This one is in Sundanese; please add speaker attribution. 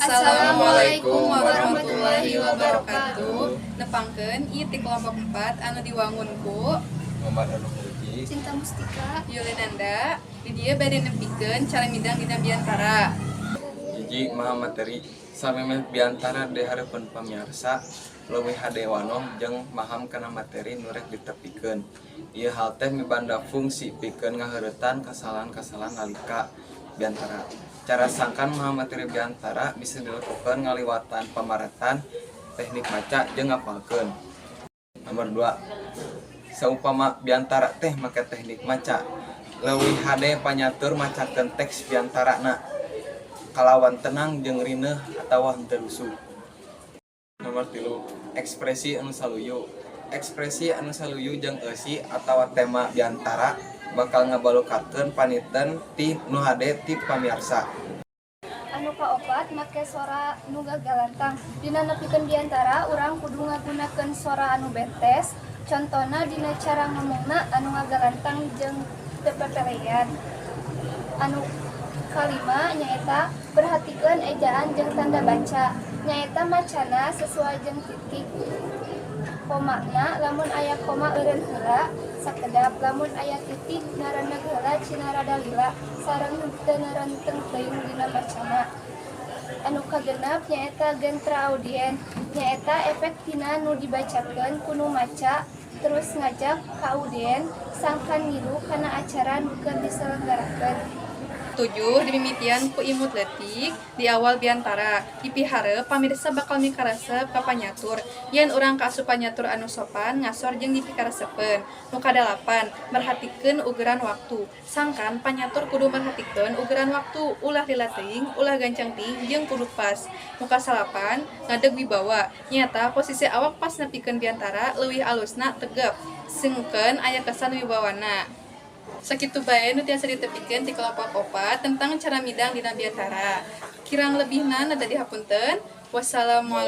Speaker 1: Assalamualaikum warahmatullahi wabarakatuh. Nepangkeun, ieu ti kelompok 4 anu diwangun ku
Speaker 2: Muhammad Anu Muji.
Speaker 3: Cinta Mustika.
Speaker 1: Yulinanda. Di dieu bade nepikeun cara midang dina biantara.
Speaker 2: Hiji, maha materi. Samemeh biantara di hareupeun pamiarsa, leuwih hade wanoh jeung maham kana materi nu rek ditepikeun. Ieu hal teh mibanda fungsi pikeun ngaheuretan kasalahan-kasalahan nalika biantara. Cara sangkan maha materi biantara bisa dilakukan ngaliwatan pamaratan, teknik maca, jeung ngapalkeun. Nomor 2, saupama biantara teh make teknik maca, leuwih hade panyatur macakeun teks biantarana kalawan tenang jeung rineuh atawa henteu rusuh. Nomor 3, ekspresi anu saluyu. Ekspresi anu saluyu jeung eusi atawa tema biantara bakal ngabalukarkeun paniten ti nu hade ti pamiarsa.
Speaker 3: Anu kaopat, make sora nu gagalantang. Dina nepikeun biantara, urang kudu ngagunakeun sora anu bentes. Contona dina cara ngomongna anu ngagalantang jeung teu pepeleyan. Anu kalima nyaeta perhatikeun ejaan jeung tanda baca. Nyaeta macana sesuai jeung titik komana. Lamun aya koma, eureun heula sakedap. Lamun aya titik, narendeg heula cina rada lila sareng teu nerenteng teuing dina macana. Anu kagenep nyaeta gentra audien, nyaeta efek tina nu dibacakeun ku nu maca terus ngajak ka audien sangkan ngilu kana acara nu keur diselenggarakeun.
Speaker 1: 7, dimimitian ku imut leutik di awal biantara. Dipiharep pamirsa bakal mikaresep ka panyatur. Yen urang kaasup panyatur anu sopan, ngasor jeung dipikaresepeun. Nu kadalapan, merhatikeun ugeran waktu. Sangkan panyatur kudu merhatikeun ugeran waktu, ulah lila teuing, ulah gancang teuing, jeung kudu pas. Nu kasalapan, ngadeg wibawa. Nyaeta posisi awak pas nepikeun biantara leuwih alusna tegep. Sangkan aya kesan wibawana. Sakitu bae nu tiasa ditepikeun ti kelompok 4 tentang cara midang dina biantara. Kirang lebihna nada dihapunten. Wassalamualaikum.